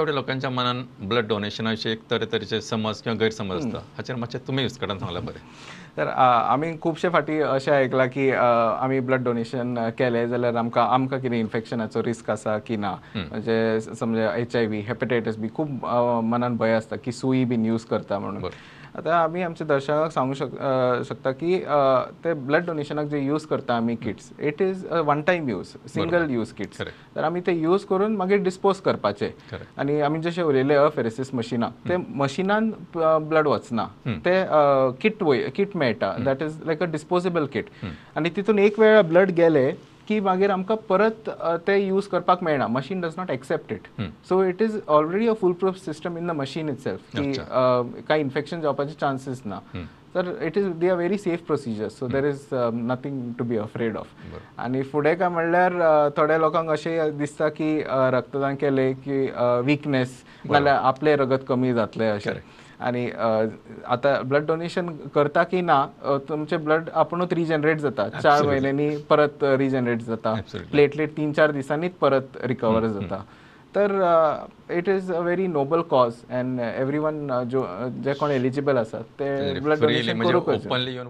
लोकांच्या मनान ब्लड डोनेशना विशीं एक तरेतरेचे समज किंवा गैरसमज आसता, हाचेर मातशें तुमी विस्कटान सांगल्यार बरें. तर आमी खुबशे फाटी अशें आयकलां की आमी ब्लड डोनेशन केलें जाल्यार आमकां आमकां कितें इन्फेक्शनाचो रिस्क आसा की ना, म्हणजे समजा HIV, hepatitis बी, खूब मनान भंय आसता की सुई बीन यूज करता म्हणून. आतां आमी आमच्या दर्शकांक सांगूंक शकता की ते ब्लड डोनेशनाक जे यूज करता आमी kits, it is a one time use, single use kits. तर आमी ते यूज करून मागीर डिस्पोज करपाचे. आनी आमी जशें उलयले अफेरेसीस मशिनां, ते मशिनान ब्लड वचना, ते किट वय किट मेळटा, that is like a disposable kit. आनी तितून एक वेळा ब्लड गेले की मागीर आमकां परत ते यूज करपाक मेळना, machine does not accept it. So it is already a foolproof system in the machine itself की कांय इन्फेक्शन जावपाचे चान्सीस ना. तर it is they are very safe procedure, so there is nothing to be afraid of. आनी फुडें काय म्हणल्यार थोड्या लोकांक अशें दिसता की रक्तदान केलें की विकनेस नाल्यार आपलें रगत कमी जातलें अशें. आनी आतां ब्लड डोनेशन करता की ना, तुमचें ब्लड आपुणूच रिजनरेट जाता, 4 म्हयन्यांनी परत रिजनरेट जाता, प्लेटलेट 3-4 दिसांनीच परत रिकवर जाता. तर it is a very noble cause and everyone जो जे कोण एलिजिबल आसात ते ब्लड डोनेशन करूंक. ओपनली येवन